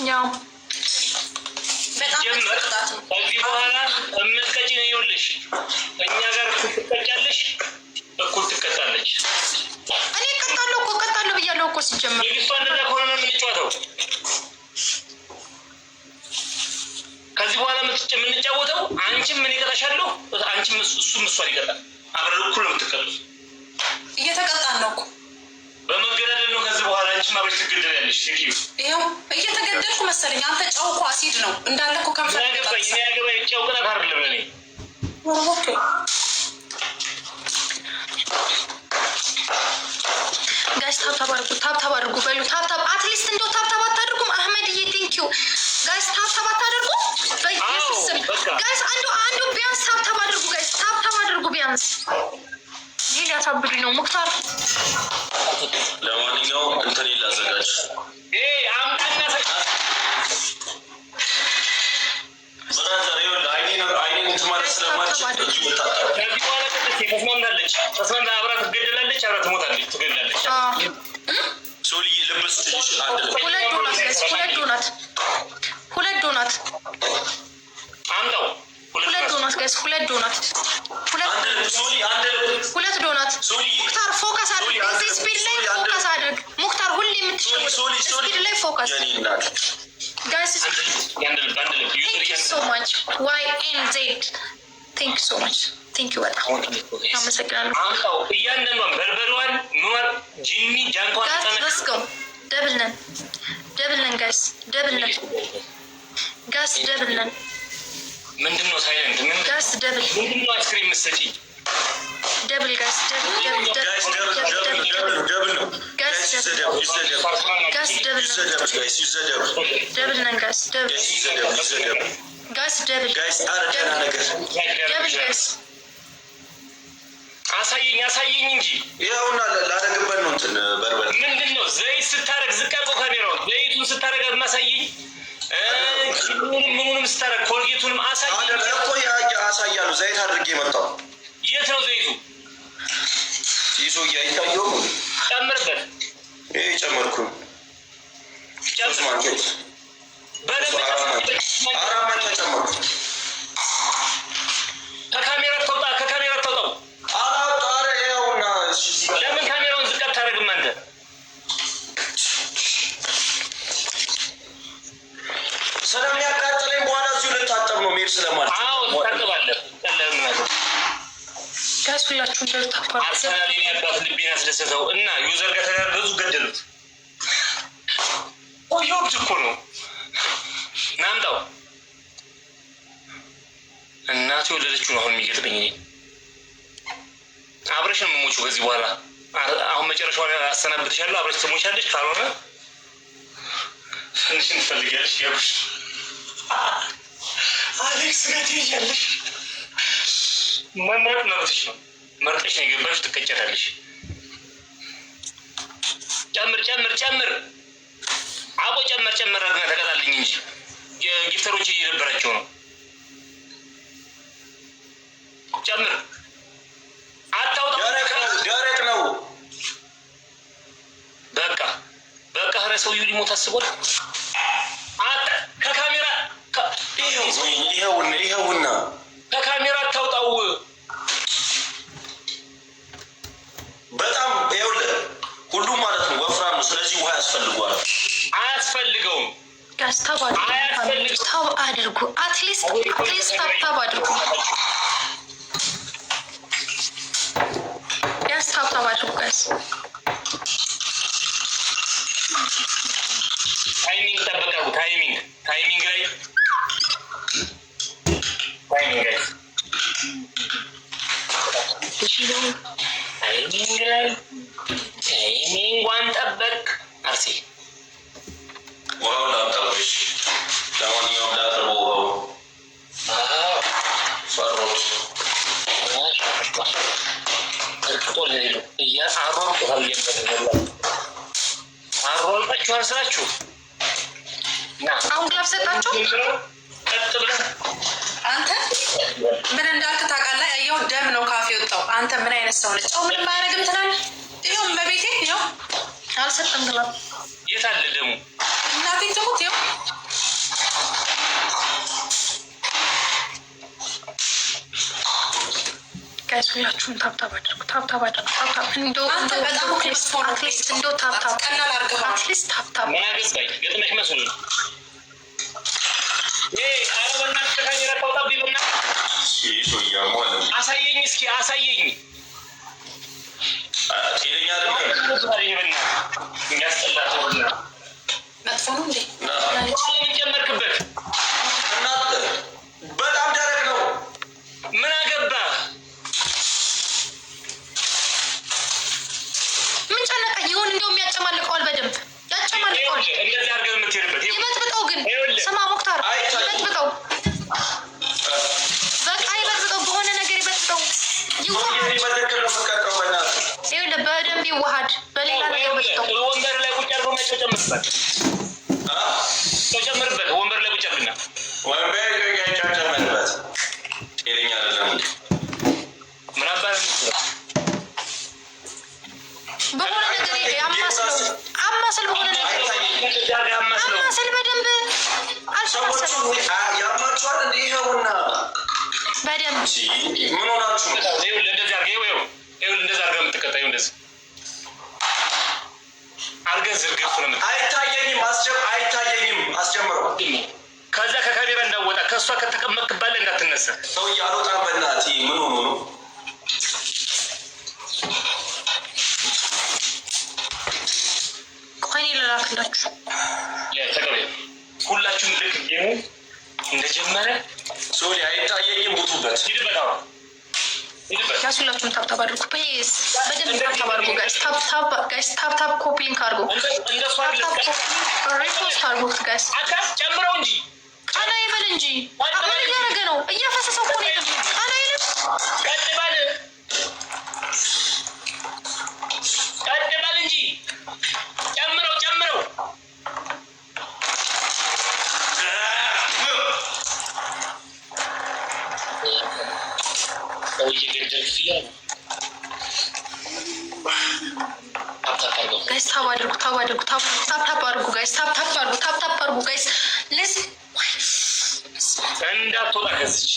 ያው በጣም ጀመር ቅጣት ነው። ከዚህ በኋላ እምትቀጪ ነው። ይኸውልሽ እኛ ጋር እኩል ትቀጫለሽ፣ እኩል ትቀጣለች። እኔ እቀጣለሁ እኮ፣ እቀጣለሁ ብያለሁ እኮ ሲጀመር። ንግስቷ እንደዛ ከሆነ ነው የምንጫወተው። ከዚህ በኋላ የምንጫወተው አንቺም እኔ እቀጣሻለሁ፣ አንቺም እሱም እሷን ይቀጣል። አብረን እኩል ነው የምትቀጡት። እየተቀጣን ነው እኮ። በመገዳደል ነው ከዚህ በኋላ። አንቺም አብረሽ ትገደላለሽ። ሴትዮ። ይኸው እየተገደልኩ መሰለኝ። አንተ ጨው እኮ አሲድ ነው እንዳለ እኮ ከንፈር። ምን አገባኝ? እኔ ያገባኝ ጨው ቅጣት አይደለም ለእኔ። Okay። Guys, tap tap አድርጉ፣ tap tap አድርጉ በሉ። Tap tap at least እንደው tap tap አታደርጉም? አህመድዬ thank you። Guys, tap tap አታደርጉ? በኢየሱስ ስም። በቃ። Guys, አንዱ አንዱ ቢያንስ tap tap አድርጉ። Guys, tap tap አድርጉ ቢያንስ። ይህ ሊያሳብዱኝ ነው ሙክታር። ለማንኛውም እንትን ላዘጋጅ። ይሄ አምጣና Brother፣ ይኸውልህ አይኔን አይኔን እንትን ማለት ስለማልችል እጁ ልታጠብ። ከዚህ በኋላ ቅድስት ተስማምታለች። ተስማምታ አብራ ትገደላለች፣ አብራ ትሞታለች፣ ትገድላለች። ሶልዬ ልብስ ትንሽ አንድ ልብ። ሁለት donut guys፣ ሁለት ዶናት፣ ሁለት ዶናት። አምጣው። ሁለት donut guys፣ ሁለት ዶናት፣ ሁለት። አንድ ልብ ሶሊ፣ አንድ ልብ። ሁለት ዶናት። ሶሊ። ሙክታር focus አድርግ። እዚህ speed ላይ focus አድርግ ሙክታር። ሁሌ የምትሸወድ ሶሊ ሶሊ። Speed ላይ focus። የኔ እናት። Guys. አንድ ልብ፣ አንድ ልብ። Thank you so much Y N Z, thank you so much, thank you፣ በጣም አመሰግናለሁ። አምጣው እያንዳንዷን በርበሬዋን፣ ምኗን፣ ጂኒ ጃንኳን። Guys, let's go. Double ነን፣ double ነን guys፣ double ነን guys፣ double ነን። ምንድን ነው silent? ምን Guys, double. ምንድን ነው አይስክሪም የምትሰጪኝ? Double guys, double, double. Guys. Double. Double, double, double double ነው። Guys. Guys, ይዘደብ ይዘደብ። Guys, double ነን። ይዘደብ guys፣ ይዘደብ። Double ነን guys, double. Guys፣ ይዘደብ ይዘደብ። Guys, double. Guys፣ ኧረ ደህና ነገር። Double guys. አሳየኝ፣ አሳየኝ እንጂ። ይኸውና ላደርግበት ነው እንትን በርበሬ። ምንድን ነው ዘይት ስታረግ ዝቅ አድርገው ካሜራውን። ዘይቱን ስታረግ አሳየኝ። ምኑንም ምኑንም ስታረግ ኮልጌቱንም አሳየኝ። አደረ እኮ አሳያለሁ። ዘይት አድርጌ መጣሁ። የት ነው ዘይቱ? ይዞ አይታየውም። ጨምርበት። ይሄ ጨመርኩ። ሶስት ጨምር ማንኪያ። በደንብ። 4 ማንኪያ፣ 4 ማንኪያ ጨመርኩ። ከካሜራ ተውጣ፣ ከካሜራ ተውጣው። አላወጣ፣ ኧረ ይኸውና እሺ፣ እዚህ ጋር። ለምን ካሜራውን ዝቅ አታደርግም አንተ? ስለሚያቃጥለኝ በኋላ እዚሁ ልታጠብ ነው መሄድ ስለማልችል። አዎ ትታጠባለህ። ቀለብ ምን አለ? Guys፣ ሁላችሁም double tap። አርሰናል የኔ አባት ልቤን አስደሰተው እና user ጋር ተጋገዙ፣ ገደሉት። ቆየው እብድ እኮ ነው። ናምጣው እናቱ የወለደችው ነው አሁን የሚገጥመኝ እኔ። አብረሽ ነው የምሞቺው ከዚህ በኋላ። አሁን መጨረሻዋን አሰናብትሻለሁ። አብረሽ ትሞቻለሽ። ካልሆነ ትንሽን ትፈልጊያለሽ። ያብሽ አሌክስ ጋር ትሄጃለሽ። መምረጥ መብትሽ ነው። መርጠሽ ነው የገባሽ። ትቀጨታለሽ። ጨምር ጨምር ጨምር። አቦ ጨምር ጨምር አድርገህ ተቀጣልኝ እንጂ gifter ኦች እየደበራቸው ነው። ጨምር፣ አታውጣ። ደረቅ ነው፣ ደረቅ ነው። በቃ በቃ። ኧረ ሰውዬው ሊሞት አስቧል። አታ ከካሜራ ይኸውና ይኸውና። ከካሜራ አታውጣው። በጣም ይኸውልህ ሁሉም ማለት ነው ወፍራም ነው። ስለዚህ ውሃ ያስፈልገዋል። አያስፈልገውም። Guys, tap አድርጉ፣ tap አድርጉ። At least, at least tap tap አድርጉ። Guys, tap tap አድርጉ guys። Timing ጠበቃ። Timing, timing ላይ timing guys፣ timing ላይ timing ዋን ጠበቅ አርሴ። ውሃውን ላምጣው። እሺ፣ ለማንኛውም ላቅርበው ውሃው ፈሮት። እርቅጦ ሌሉ አሯርጦታል። አሯርጣችኋል ስላችሁ ና። አሁን glove ሰጣቸው። ቀጥ ብለህ አንተ ምን እንዳልክ ታውቃለህ? ያየው ደም ነው ካፌ የወጣው። አንተ ምን አይነት ሰው ነች? ጨው ምንም አያደርግም ትላለህ። ይኸው እመቤቴ፣ ይኸው። አልሰጠም glove። የት አለ ደሙ? እናቴ ትሙት፣ ይኸው። ሁላችሁም tap tap አድርጉ፣ tap tap አድርጉ፣ tap tap እንደው አንተ በጣም እኮ መጥፎ ነው። At least እንደው tap tap ቀላል አድርገኸዋል። At least tap tap። ምን አገባኝ? ገጥመሽ መስሉ ነው። ኧረ በእናትህ ከካሜራ ታውጣብኝ፣ በእናትህ። ይህ ሰውዬ ያሟል። አሳየኝ እስኪ አሳየኝ። ጤነኛ አይደለም። በእናትህ የሚያስጠላ ሰው ነው። መጥፎ ነው እንዴ? ለምን ጨመርክበት? እና በጣም ደረቅ ነው። ምን አገባ? ምን ጨነቀ? ይሁን፣ እንደው የሚያጨማልቀዋል፣ በደንብ ያጨማልቀዋል። እንደዚህ አድርገህ የምትሄድበት ይበጥብጠው ግን። ይኸውልህ። ስማ ሙክታር፣ አይታይም። ይበጥብጠው፣ በቃ ይበጥብጠው፣ በሆነ ነገር ይበጥብጠው፣ ይዋሃድ። ይህ በትክክል ነው የምትቀጣው። በእናትህ። ይኸውልህ በደንብ ይዋሃድ፣ በሌላ ነገር በጥብጠው። ወንበር ላይ ቁጭ አድርጎ መጨው ጨምርበት፣ ጨምርበት። ወንበር ላይ ቁጭ አድርግና ወንበር ጨምርበት። ጤነኛ አይደለም እንዴ? ምን አባህ ነው የምትለው? በሆነ ነገር አማስለው፣ አማስል፣ በሆነ ነገር። እንደዚህ አድርገህ አማስለው። አማስል በደንብ። ሰዎቹ አልተማሰለም። ያማችኋል እንዴ? ይኸውና። በደንብ። ምን ሆናችሁ ነው? ይኸውልህ እንደዚህ አድርገህ፣ ይኸው ይኸው ይኸውልህ እንደዚህ አድርገህ የምትቀጣ፣ ይኸው እንደዚህ አድርገህ ዝርግፍ ነው የምትለው። አይታየኝም። አይታየኝም። አስጀምረው። ከዛ ከካሜራ እንዳወጣ፣ ከእሷ ከተቀመጥክባት ላይ እንዳትነሳ። ሰውዬ አልወጣም። በእናትህ ምን ሆኖ ነው? ቆይ እኔ ልላክላችሁ። ተቀበል። ሁላችሁም ልክ game ኡ እንደጀመረ Sorry፣ አይታየኝም። ቡቱበት። ሂድበት፣ አሁን ሂድበት። Guys፣ ሁላችሁም tap tap አድርጉ please። በደንብ tap tap አድርጉ guys። Tap tap guys፣ tap tap copy link አድርጉ። እንደሱ Tap tap አይደለም። Copy link repost አድርጉት guys። አካ ጨምረው እንጂ። ቀና ይበል እንጂ። ምን እያደረገ ነው? እያፈሰሰው እኮ ነው። ቀና ይልም። ቀጥ በል፣ ቀጥ በል እንጂ። ጨምረው፣ ጨምረው። ሰው እየገደል ክፍያ ነው። Tap tap አድርገው። Guys፣ tap አድርጉ፣ tap አድርጉ፣ tap tap አድርጉ guys፣ tap tap አድርጉ፣ tap tap አድርጉ guys። Let's እንዳትወጣ ከዚች።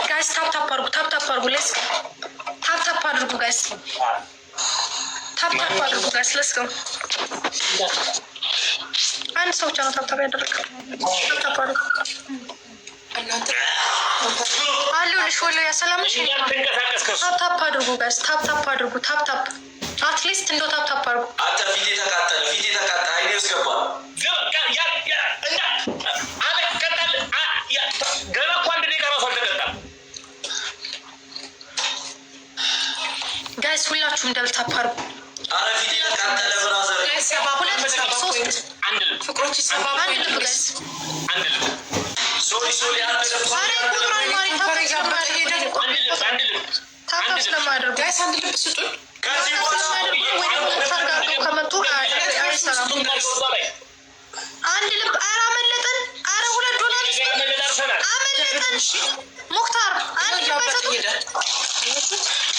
Guys፣ tap tap አድርጉ፣ tap tap አድርጉ። Let's tap tap አድርጉ guys፣ tap tap አድርጉ guys። Let's go። አንድ ሰው ብቻ ነው tap tap ያደረገው። Tap tap አድርጉ። እናንተ አለሁልሽ ወሎ ያሰላምሽ። እንዳትንቀሳቀስ ከሱ። Tap tap አድርጉ guys፣ tap tap አድርጉ። Tap tap at least እንደው tap tap አድርጉ። አንተ ፊቴ ተቃጠለ፣ ፊቴ ተቃጠለ፣ አይኔ ውስጥ ገባ። አለቀጣል። ገና እኮ አንድ ደቂቃ ራሱ አልተቀጣም። Guys፣ ሁላችሁም double tap አድርጉ። አረ ፊቴ ተቃጠለ brother። Guys፣ ሰባ ሁለት point፣ 70 ሶስት point። አንድ ልብ። ፍቅሮች፣ 70 አንድ point። ልብ guys። አንድ ልብ። Sorry, sorry፣ አንድ ልብ። ኧረ ይቆጥራል ማለት tap tap ስለማያደርጉ። አንድ ልብ፣ አንድ ልብ። Tap tap ስለማያደርጉ። Guys፣ አንድ ልብ ስጡን። ከዚህ በኋላ ስለማያደርጉ ወይ ደግሞ ሙክታር ጋር አድርገው ከመጡ አይሰራም። አንድ ልብ። ኧረ አመለጠን። ኧረ 2 ዶላር ይስጠን። አመለጠን። ሙክታር አንድ ልብ ያበጥ አይሰጡም። ሄደ።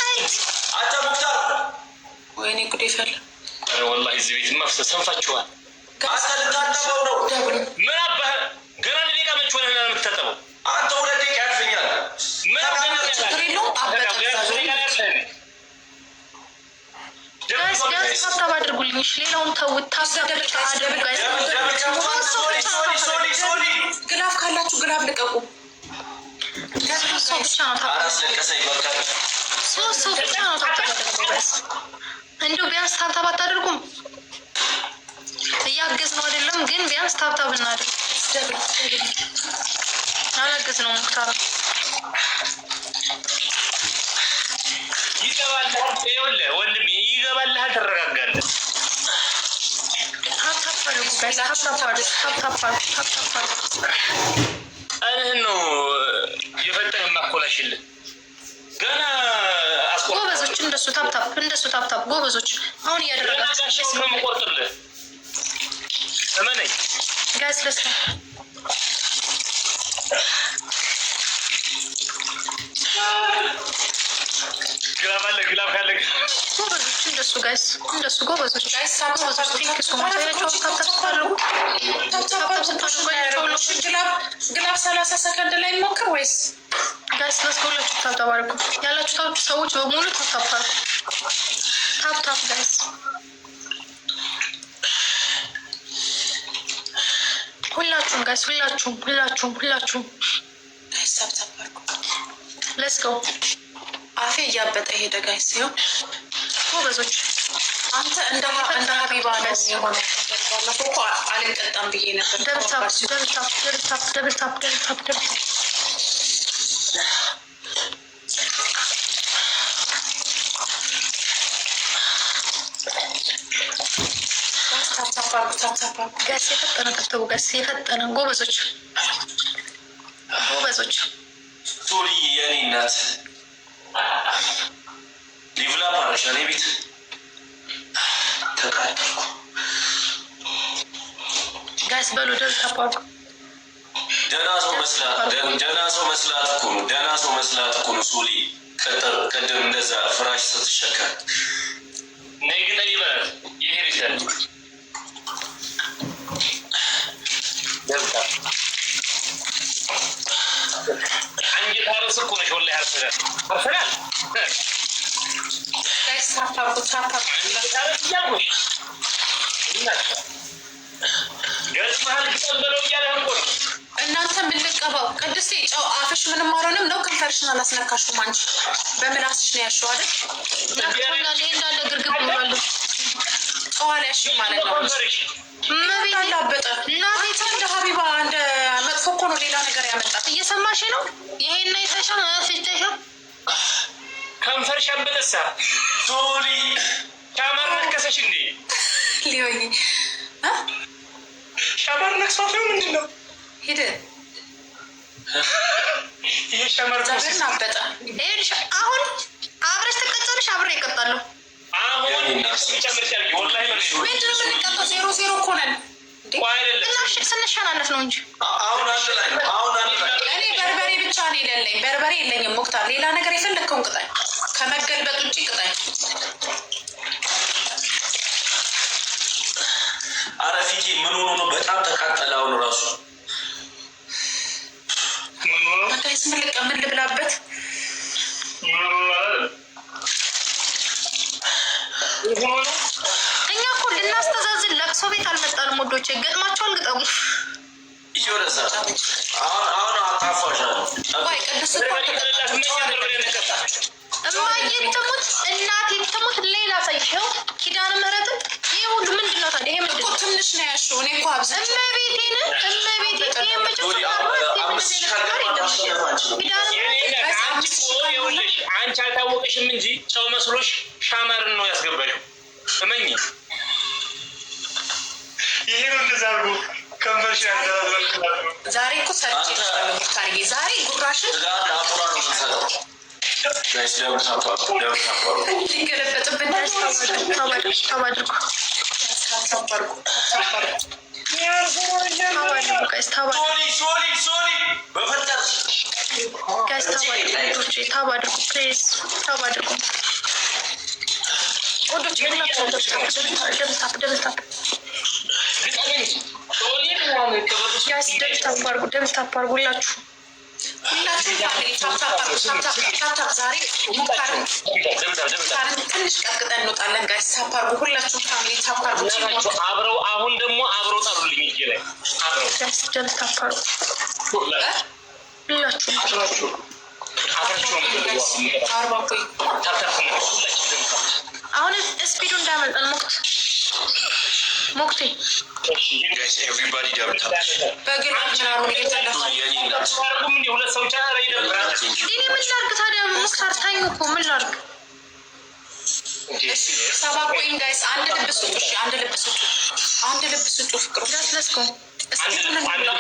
አይ። አንተ ሙክታር። ወይኔ ጉዴ ፈላ። ወላሂ እዚህ ቤት መፍሰስ ሰንፋችኋል። አንተ ልታጠበው ነው። Double። ምን አባህ ገና አንድ ደቂቃ መች ሆነህና ነው የምትታጠበው? አንተ 2 ደቂቃ ያልፈኛል። ምን አባህ ችግር የለውም። አበጠ። Guys፣ ቢያንስ tap tap አድርጉልኝ። እሺ ሌላውን ተውት። Tap tap ብቻ አድርጉ guys። Double double ከፍቷል። Sorry, sorry, sorry, sorry። Glove ካላችሁ glove ልቀቁ። ሶስት ሰው ብቻ ነው tap ኧረ አስለቀሰኝ በቃ። ሶስት ሰው ብቻ ነው tap tap ያደረገው guys። እንዲሁ ቢያንስ tap tap አታደርጉም? እያገዝ ነው አይደለም፣ ግን ቢያንስ tap tap እናድርግ። Double double። አላገዝ ነው ሙክታር። ይገባልሃል። ይኸውልህ ወንድሜ ይገባልሃል። ትረጋጋለህ። Tap tap አድርጉ guys። Tap tap አድርጉ። Tap tap አድርጉ። Tap tap አድርጉ። ቀንህን ነው የፈጠነ ማኮላሽልህ ገና አስቆ ጎበዞች፣ እንደሱ tap tap፣ እንደሱ tap tap ጎበዞች። አሁን ገና እያደረጋችሁ ጋሻውን ነው የምቆርጥልህ። እመነኝ። Guys፣ let's Glove አለ፣ glove ካለ ጎበዞች፣ እንደሱ guys፣ እንደሱ ጎበዞች፣ Guys፣ tap tap ጎበዞች። Thank so much። አያቸው tap tap ስታደርጉ፣ tap tap ስታደርጉ አያቸው። Glove፣ glove 30 ሰከንድ ላይ እንሞክር ወይስ Guys, let's go። ሁላችሁ tap tap አድርጉ። ያላችሁ ሰዎች በሙሉ tap tap አድርጉ። Tap tap, guys። ሁላችሁም guys፣ ሁላችሁም፣ ሁላችሁም፣ ሁላችሁም። Guys, tap tap አድርጉ። Let's go። አፌ እያበጠ ሄደ guys። ይኸው። ጎበዞች። አንተ እንደ ሀቢባ ነው የሆነው። ባለፈው እኮ አልቀጣም ብዬ ነበር። Double tap, double tap, double tap, double tap, double tap, double tap። Guys, tap tap አድርጉ። Tap tap አድርጉ። Guys, የፈጠነ tap tap ኡ። Guys, የፈጠነ። ጎበዞች፣ ጎበዞች። ሶሊ የኔ እናት level up አረሽ። እኔ ቤት ተቃጠልኩ። Guys, በሉ double tap አድርጉ። ደህና ሰው መስላት እኮ ነው። ደህና ሰው መስላት እኮ ነው። ሶሊ ቅድም እንደዛ ፍራሽ ስትሸከም ነይ ግጠኝ ይበላል። ይሄ ይችላል። ደብታ አንጀት አረስ እኮ ነሽ ወላሂ። አርሰናል፣ አርሰናል። Guys, tap አድርጉ። Tap አድርጉ። አንጀት አረስ እያልኩሽ ገጽ መሀል ግጠም በለው እያለህ እኮ ነው። እናንተ ምን ልቀባው? ቅድስቴ ጨው አፍሽ ምንም አልሆነም ነው? ከንፈርሽን አላስነካሽም። አንቺ በምላስሽ ነው ያልሽው አይደል? ነክቶኛል። ይሄ እንዳለ ግርግብ ብሏል። ጨው አልያዝሽም ማለት ነው። ከንፈርሽ እመቤቴ። እንዳላበጠ እናቴ። አንተ እንደ ሀቢባ እንደ መጥፎ እኮ ነው ሌላ ነገር ያመጣት። እየሰማሽ ነው? ይሄን አይተሻል? አይተሻል? ከንፈርሽ አበጠሳ። ሶሊ። ሻማር ነከሰሽ እንዴ? ሊሆኝ ሻማር ነክሷት ነው ምንድን ነው? ሂድ። ይሄ ሻማር እግዚአብሔርን አበጠ። ይኸውልሽ አሁን አብረሽ ትቀጫለሽ፣ አብሬ እቀጣለሁ። አሁን ጨምር ጨርጊ ወላሂ በል። ምንድን ነው የምንቀጣው? 0-0 እኮ ነን እንዴ? ቆይ አይደለም። ስንሸናነፍ ነው እንጂ። አሁን አንድ ላይ ነው። አሁን አንድ ላይ። እኔ በርበሬ ብቻ ነው የሌለኝ። በርበሬ የለኝም። ሙክታር፣ ሌላ ነገር የፈለግከውን ቅጣኝ፣ ከመገልበጥ ውጭ ቅጣኝ። አረ ፊቴ ምን ሆኖ ነው? በጣም ተቃጠለ። አሁን ራሱ። Guys, ምን ልቀ ምን ልብላበት? ምን ሆኖ አላለም። ምን ሆኖ ነው? እኛ እኮ ልናስተዛዝን ለቅሶ ቤት አልመጣንም። ወዶቼ ገጥማቸዋል፣ ግጠሙ። ይወረሳ አሁን አሁን አጣፋሻለሁ። ቆይ ቅድስት እኮ አልተቀጣችም። ጨው አይደለም የተቀጣችው። እማዬ ትሙት፣ እናቴ ትሙት፣ ሌላ ሳይኸው ኪዳነ ምሕረትን ይሄ ሁሉ ምንድን ነው ታዲያ? ይሄ ምንድን እኮ ነው? ትንሽ ነው ያልሽው። እኔ እኮ አብዝቼ እመቤቴን፣ እመቤቴን፣ ይሄ መቼም ኪዳነ ምሕረትን። አንቺ እኮ ይኸውልሽ፣ አንቺ አልታወቀሽም እንጂ ጨው መስሎሽ ሻማርን ነው ያስገባሽው። እመኝ፣ ይሄ ነው እንደዛ አድርጎ ከንፈርሽ ያዘራዘር። ዛሬ እኮ ሰርቼ እልሻለሁ ሙክታርዬ። ዛሬ ጉራሽን ስጋ ለአሞራ ነው የምንሰጠው። Guys, double tap አድርጉ፣ double tap አድርጉ። ሊገለበጥብን። Tap አድርጉ፣ tap አድርጉ፣ Tap አድርጉ፣ tap አድርጉ። Tap አድርጉ guys፣ tap አድርጉ። ሶሊ፣ ሶሊ፣ ሶሊ በፈጠርሽ። Guys, tap አድርጉ። ወዶቼ tap አድርጉ፣ please tap አድርጉ። ወዶቼ ሁላችሁም double tap፣ double tap። ግጠም እንጂ ሶሊ ምናምን ከበሩ። Guys, double tap አድርጉ፣ double tap አድርጉ ሁላችሁ። ሁላችሁም family tap tap አድርጉ። Tap tap፣ tap tap። ዛሬ ሙክታርን ሙክታርን ትንሽ ቀጥቅጠን እንወጣለን። Guys, tap አድርጉ። ሁላችሁም family tap አድርጉ። እናታቸው አብረው አሁን ደግሞ አብረው ጣሉልኝ እጄ ላይ አብረው። Guys, double tap አድርጉ ሁላችሁም። አብራችሁ አብራችሁ ነው የምትገቡ። 40 ቆይ። Tap tap ነው ሁላችን double tap። አሁን speed ኡ እንዳያመልጠን ሞክት ሞክቴ። Guys, everybody double tap። በግሎች ምናምን እየተለፋ። የኔ እናት። አርጉም እንዲ ሁለት ሰው ብቻ ኧረ ይደብራል። Thank you. እኔ ምን ላድርግ ታዲያ? ሙክታር ታኝ እኮ ምን ላድርግ? እሺ 70 coin guys፣ አንድ ልብ ስጡ። እሺ አንድ ልብ ስጡ። አንድ ልብ ስጡ። ፍቅሩ። Guys, let's go። Speed ኡን እንብላው።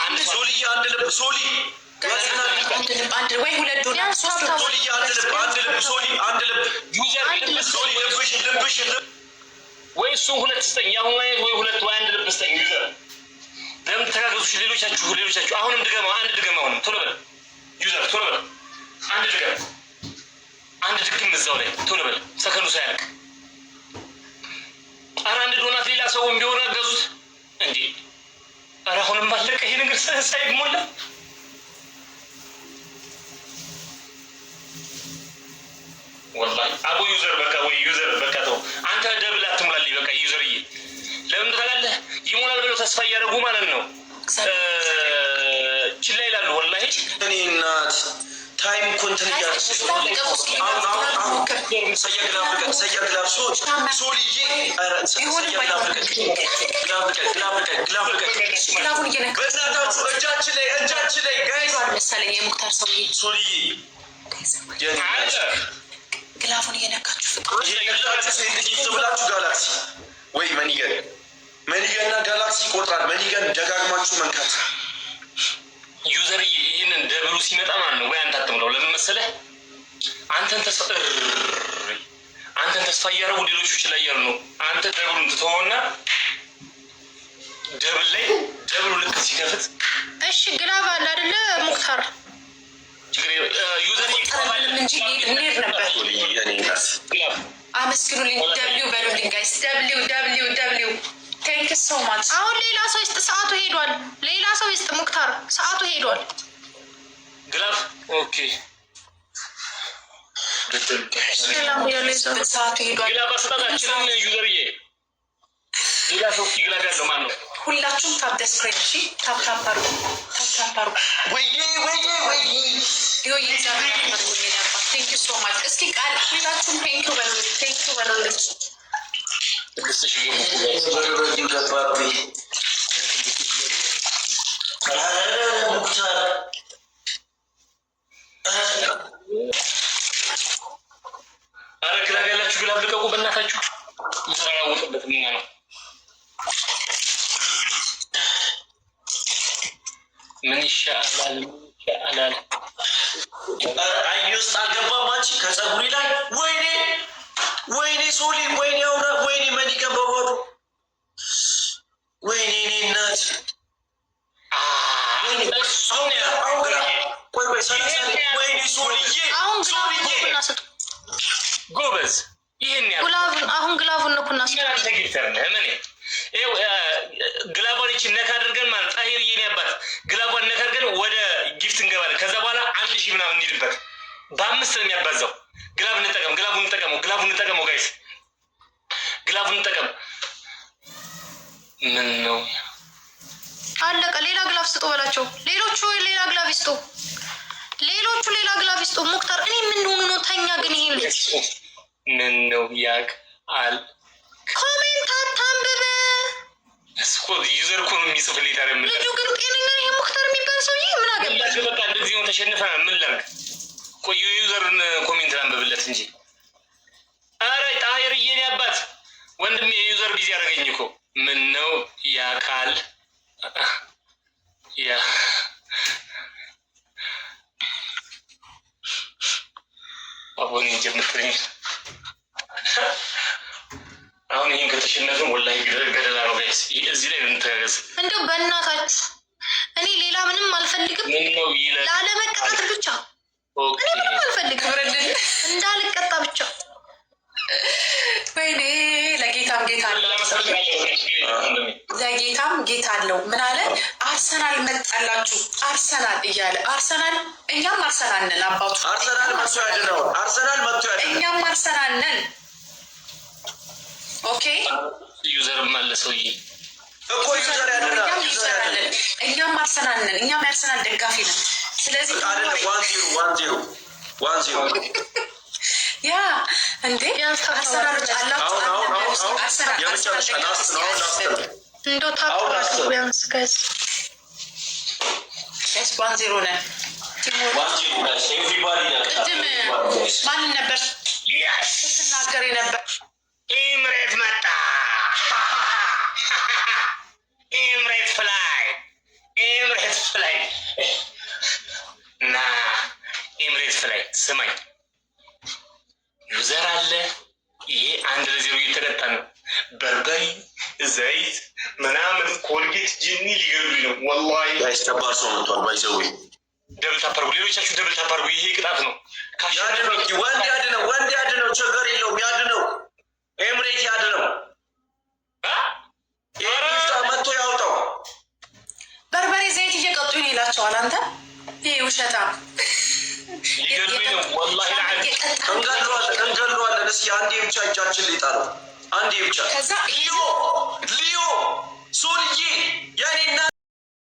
አንድ ሰው ሶሊዬ አንድ ልብ ሶሊ። አንድ ልብ፣ አንድ ወይ ሁለት ዶናት ሶስት ዶናት። ሶሊዬ አንድ ልብ፣ አንድ ልብ ሶሊ፣ አንድ ልብ። User ልብ። ሶሊ ልብሽ፣ ልብሽ፣ ልብ። ወይ እሱን ሁለት ስጠኝ፣ የአሁኑ አይነት ወይ ሁለት ወይ አንድ ልብ ስጠኝ። User ለምን ተጋገዙ? እሺ፣ ሌሎቻችሁ፣ ሌሎቻችሁ አሁንም ድገማ፣ አንድ ድገማ። አሁንም ቶሎ በል user፣ ቶሎ በል አንድ ድገም፣ አንድ ድግም እዛው ላይ ቶሎ በል ሰከንዱ ሳያልቅ። ኧረ አንድ ዶናት ሌላ ሰው ቢሆን አገዙት እንዴ! ኧረ አሁንም አለቀ ይሄ ነገር ሳይሞላ። አቦ user በቃ ወይ user በቃ ተው አንተ double አትሙላልኝ። በቃ user ዬ ለምን ታውቃለህ? ይሞላል ብለው ተስፋ እያደረጉ ማለት ነው ችላ ይላሉ። ወላሂ እኔ እናት time እኮ እንትን እያለ ሰያ glove ልቀቅ፣ ሰያ glove ሶልዬ፣ ሰያ glove ልቀቅ፣ glove ልቀቅ፣ glove ልቀቅ፣ glove ልቀቅ። Glove ኡን እየነካ በእናታችሁ እጃችን ላይ፣ እጃችን ላይ guys። መሰለኝ የሙክታር ሰውዬ። ሶልዬ። አለ። Glove ኡን እየነካችሁ ፍቅር። እየነካችሁ send gift ብላችሁ ጋላክሲ ወይ money gun፣ money gun እና ጋላክሲ ይቆጥራል። Money gun ደጋግማችሁ መንካት። User ዬ ይህንን double ኡ ሲመጣ ማለት ነው ወይ አንተ አትሙላው። ለምን መሰለህ? አንተን ተስፋ እርሪ አንተን ተስፋ እያደረጉ ሌሎቹ ችላ እያሉ ነው። አንተ double ኡን ትተወውና double ላይ double ኡ ልክ ሲከፍት እሺ glove አለ አይደለ ሙክታር? ችግር user ጠረንም እንጂ እንሄድ ነበር። ሶልዬ የኔ እናት። Glove። አመስግኑልኝ። W በሉልኝ guys። W W W, thank so much። አሁን ሌላ ሰው ይስጥ፣ ሰዓቱ ሄዷል። ሌላ ሰው ይስጥ ሙክታር፣ ሰዓቱ ሄዷል። Glove okay። Glove ያለ ይዘው ሰዓቱ ሄዷል። Glove አሰጣጣችንም user ዬ ሌላ ሰው እስኪ glove ያለው ማን ነው? ሁላችሁም tap the screen እሺ። Tap tap አድርጉ። Tap tap አድርጉ። ወይዬ ወይዬ ወይዬ! ሊዮ እግዚአብሔር ያክብርልኝ የኔ አባት። Thank you so much። እስኪ ቃል ሁላችሁም thank you በሉልኝ። Thank you በሉልኝ። 6000 ገቡ። በርበሬው ገባብኝ። ኧረ ሙክታር። አረ glove ያላችሁ glove ልቀቁ በእናታችሁ። User አላወቀበትም እና ነው። ምን ይሻላል? ምን ይሻላል? ኧረ አይኔ ውስጥ አልገባም። አንቺ ከፀጉሬ ላይ ወይኔ ወይኔ ሶሊ ወይኔ አውራ ወይኔ money gun በባዶ ወይኔ እኔ እናት ወይኔ። አሁን አሁን glove ቆይ ቆይ 30 ወይኔ ሶልዬ። አሁን glove ሶልዬ። ንኩና ስጡ። ጎበዝ ይሄን ያህል Glove ኡን አሁን glove ኡን ንኩና ስጡ። አንተ gifter ነህ። ምን ይኸው glove ኧን ይቺን ነካ አድርገን ማለት ጣሂር የኔ አባት glove ኧን ነካ አድርገን ወደ gift እንገባለን። ከዛ በኋላ 1000 ምናምን እንሂድበት። በአምስት ነው የሚያባዛው። Glove እንጠቀም፣ glove ኡን እንጠቀመው፣ glove ኡን እንጠቀመው guys፣ Glove ኡን እንጠቀም። ምን ነው? አለቀ። ሌላ glove ስጡ በላቸው። ሌሎቹ ሌላ glove ይስጡ። ሌሎቹ ሌላ glove ይስጡ። ሙክታር እኔ ምን ሆኑ ነው? ተኛ ግን ይሄን ልጅ። ምን ነው ያቅ አል Comment አታንብብ። እኮ user እኮ ነው የሚጽፍልኝ። ታዲያ ምን ልጁ ግን ጤነኛ ነው? ይሄ ሙክታር የሚባል ሰውዬ ምን አገባል? ላድርግ? በቃ እንደዚህ ነው፣ ተሸንፈናል። ምን ላድርግ? ቆይ የ user ን comment ላንብብለት እንጂ። ኧረ ጣሂርዬ የኔ አባት ወንድሜ የ user busy ያደረገኝ እኮ። ምን ነው ያካል ያ አሁን እንጂ የምትለኝ አሁን ይህን ከተሸነፍን ወላሂ ገደላ ነው guys። እዚህ ላይ እንተጋገዝ። እንደው በእናታችሁ እኔ ሌላ ምንም አልፈልግም፣ ምን ነው ይላል። ላለመቀጣት ብቻ። Okay። እኔ ምንም አልፈልግም፣ እንዳልቀጣ ብቻ። ወይኔ ለጌታም ጌታ አለው። ለጌታም ጌታ አለው። ምን አለ? አርሰናል መጣላችሁ አርሰናል እያለ አርሰናል፣ እኛም አርሰናል ነን አባቱ። አርሰናል መጥቶ ያድነው። አርሰናል መጥቶ ያድነው። እኛም አርሰናል ነን። Okay። User አለ ሰውዬ። እኮ user ያድናል። እኛም User User ያድናል። አለን። እኛም አርሰናል ነን። እኛም የአርሰናል ደጋፊ ነን። ስለዚህ አይደለም 1-0 1-0 1-0። ያ እንዴ ቢያንስ አርሰናሎች አላችሁ አሁን አሁን አለን አሁን በሉ እስኪ። አሁን አርሰናል አርሰናል የመጨረሻ ደጋፊ Last እስኪ ነው። አሁን last አለን። ነው። እንደው አሁን Tap Last ነው። ቢያንስ guys። Guys, 1-0 ነን። Teamwork። 1-0 guys, everybody. ቅድም ማንን ነበር ስትናገር የነበር? ኤምሬት መጣ። ኤምሬት fly፣ ኤምሬት fly ና ኤምሬት fly። ስማኝ user አለ። ይሄ 1-0 እየተቀጣ ነው። በርበሬ፣ ዘይት ምናምን ኮልጌት ጂኒ ሊገሉኝ ነው ወላሂ። Guys, ከባድ ሰው መጥቷል። By the way Double tap አድርጉ፣ ሌሎቻችሁ double tap አድርጉ። ይሄ ቅጣት ነው። ያድነው፣ ወንድ ያድነው፣ ወንድ ያድነው። ችግር የለውም ያድነው። ኤምሬት ያድነው። ይሄ gift መጥቶ ያውጣው። በርበሬ ዘይት እየቀጡኝ ነው ይላቸዋል። አንተ ይሄ ውሸታም። ሊገሉኝ ነው ወላሂ። የቀጣ እንገለዋለን፣ እንገለዋለን። መሲ አንዴ ብቻ እጃችን ላይ ጣለው። አንዴ ብቻ። ከዛ ሊዮ ሊዮ ሶልዬ የኔ እናት።